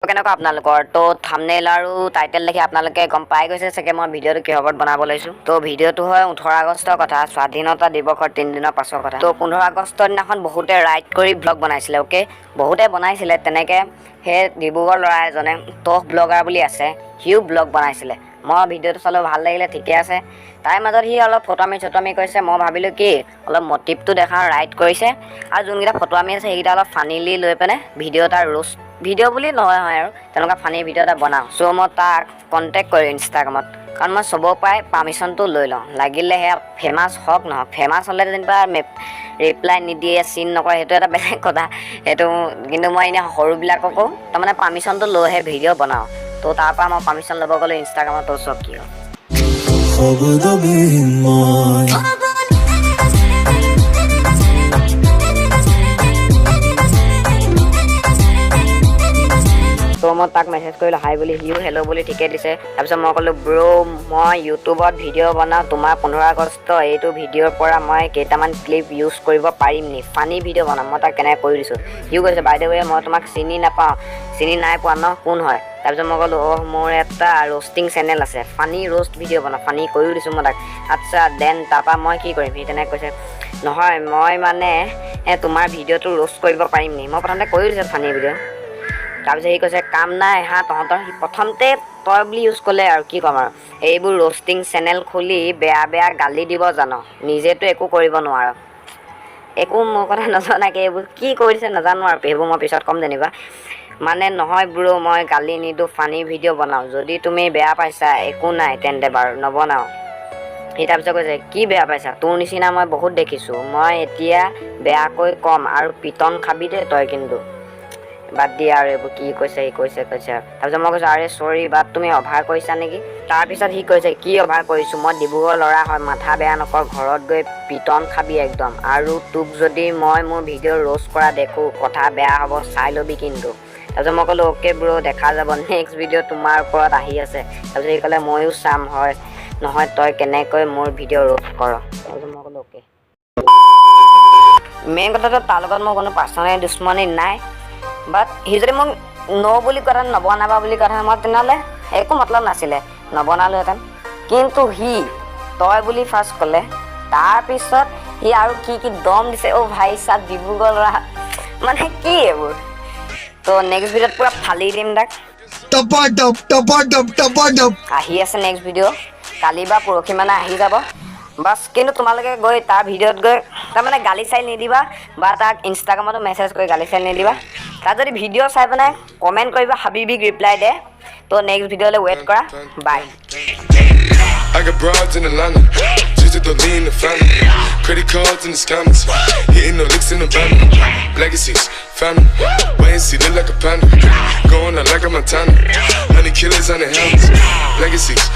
কেনেকুৱা আপোনালোকৰ? তো থামনেইল আৰু টাইটেল দেখি আপোনালোকে গম পাই গৈছে চাগে মই ভিডিঅ'টো কিহৰ ওপৰত বনাব লৈছোঁ। তো ভিডিঅ'টো হয় 18 আগষ্টৰ কথা, স্বাধীনতা দিৱসৰ 3 দিনৰ পাছৰ কথা। তো 15 আগষ্টৰ দিনাখন বহুতে ৰাইড কৰি ব্লগ বনাইছিলে, অ'কে, বহুতে বনাইছিলে। তেনেকৈ সেই ডিব্ৰুগড় ল'ৰা এজনে, টক ব্লগাৰ বুলি আছে, সিও ব্লগ বনাইছিলে। মই ভিডিঅ'টো চালোঁ, ভাল লাগিলে, ঠিকে আছে। তাৰ মাজত সি অলপ ফটোৱামি চটোৱামি কৰিছে। মই ভাবিলোঁ কি অলপ মটিভটো দেখাওঁ, ৰাইড কৰিছে আৰু যোনকেইটা ফটোৱামি আছে সেইকেইটা অলপ ফানিলি লৈ পিনে ভিডিঅ' এটা, ৰোষ্ট ভিডিঅ' বুলি নহয় হয় আৰু তেনেকুৱা ফানি ভিডিঅ' এটা বনাওঁ। চ' মই তাক কণ্টেক্ট কৰিলোঁ ইনষ্টাগ্ৰামত, কাৰণ মই চবৰ পৰাই পাৰ্মিশ্যনটো লৈ লওঁ, লাগিলে সেয়া ফেমাছ হওক নহওক। ফেমাছ হ'লে যেনিবা ৰিপ্লাই নিদিয়ে, চিন নকৰে, সেইটো এটা বেলেগ কথা সেইটো। কিন্তু মই এনেই সৰুবিলাককো তাৰমানে পাৰ্মিশ্যনটো লৈহে ভিডিঅ' বনাওঁ। তো তাৰপৰা মই পাৰ্মিশ্যন ল'ব গ'লোঁ ইনষ্টাগ্ৰামত। তো চব কি হ'ল? শব্দবিহীন মই। তো মই তাক মেছেজ কৰিলোঁ হাই বুলি, সিও হেল্ল' বুলি ঠিকে দিছে। তাৰপিছত মই ক'লোঁ, ব্ৰ', মই ইউটিউবত ভিডিঅ' বনাওঁ, তোমাৰ 15 আগষ্ট এইটো ভিডিঅ'ৰ পৰা মই কেইটামান ক্লিপ ইউজ কৰিব পাৰিম নি? ফানি ভিডিঅ' বনাম। মই তাক কেনেকৈ কৰি দিছোঁ। সিও কৈছে, বাই the ৱে, মই তোমাক চিনি নাপাওঁ, চিনি নাই পোৱা ন, কোন হয়? তাৰপিছত মই ক'লোঁ, অহ, মোৰ এটা ৰ'ষ্টিং চেনেল আছে, ফানি ৰ'ষ্ট ভিডিঅ' বনাওঁ। ফানি কৰিও দিছোঁ মই তাক। আচ্ছা, then তাৰপৰা মই কি কৰিম? সি তেনেকৈ কৈছে, নহয়, মই মানে তোমাৰ ভিডিঅ'টো ৰ'ষ্ট কৰিব পাৰিম নি? মই প্ৰথমতে কৰি দিছোঁ ফানি ভিডিঅ'। তাৰপিছত সি কৈছে, কাম নাই হা তহঁতৰ। সি প্ৰথমতে তই বুলি ইউজ কৰিলে। আৰু কি ক'ম আৰু, এইবোৰ ৰ'ষ্টিং চেনেল খুলি বেয়া বেয়া গালি দিব জান, নিজেতো একো কৰিব নোৱাৰ। একো মোৰ কথা নজনাকৈ এইবোৰ কি কৰিছে নাজানো আৰু সেইবোৰ মই পিছত ক'ম যেনিবা। মানে নহয় ব্ৰ', মই গালি নিদিওঁ, ফানি ভিডিঅ' বনাওঁ। যদি তুমি বেয়া পাইছা, একো নাই তেন্তে, বাৰু নবনাওঁ। সি তাৰপিছত কৈছে, কি বেয়া পাইছা? তোৰ নিচিনা মই বহুত দেখিছোঁ। মই এতিয়া বেয়াকৈ ক'ম আৰু পিটন খাবি দেই তই কিন্তু। বাদ দিয়া আৰু এইবোৰ কি কৈছে। সি কৈছে কৈছে আৰু তাৰপিছত মই কৈছোঁ, আৰে চৰি, বাট তুমি অভাৰ কৰিছা নেকি? তাৰপিছত সি কৈছে, কি অভাৰ কৰিছোঁ? মই ডিব্ৰুগড় ল'ৰা হয়, মাথা বেয়া নকৰ, ঘৰত গৈ পিটন খাবি একদম। আৰু তোক যদি মই মোৰ ভিডিঅ' ৰ'ষ্ট কৰা দেখোঁ, কথা বেয়া হ'ব, চাই ল'বি কিন্তু। তাৰপিছত মই ক'লোঁ, অ'কে ব্ৰ', দেখা যাব, নেক্সট ভিডিঅ' তোমাৰ ওপৰত আহি আছে। তাৰপিছত সি ক'লে, ময়ো চাম হয় নহয় তই কেনেকৈ মোৰ ভিডিঅ' ৰ'ষ্ট কৰ। তাৰপিছত মই ক'লোঁ, অ'কে। মেইন কথাটো, তাৰ লগত মোৰ কোনো পাৰ্চনেল দুশ্মনী নাই। বাট সি যদি মোক ন' বুলি কোৱাহেঁতেন, নবনাবা বুলি কোৱাহেঁতেন, মই তেনেহ'লে একো মতলব নাছিলে, নবনালোহেঁতেন। কিন্তু সি তই বুলি ফাৰ্ষ্ট ক'লে, তাৰপিছত সি আৰু কি কি দম দিছে। অ' ভাই চাব, ডিব্ৰুগড় ল'ৰা মানে কি এইবোৰ। তো নেক্সট ভিডিঅ'ত পূৰা ফালি দিম তাক। টপাটপ টপাটপ টপাটপ। আহি আছে নেক্সট ভিডিঅ', কালি বা পৰহি মানে আহি যাব বাছ। কিন্তু তোমালোকে গৈ তাৰ ভিডিঅ'ত গৈ তাৰমানে গালি চালি নিদিবা বা তাক ইনষ্টাগ্ৰামতো মেছেজ কৰি গালি চালি নিদিবা। তাত যদি ভিডিঅ' চাই পেলাই কমেণ্ট কৰিবা, হাবিবিক ৰিপ্লাই দে। তো নেক্সট ভিডিঅ'লৈ ৱেইট কৰা, বাই। I got broads in Atlanta, twistin' dope, lean, and the Fanta. Credit cards and the scammers, hitting off licks in the bando. Legacies, family, wait and see, look like a panda. Going out like a Montana, honey killers on the helmets. Legacies.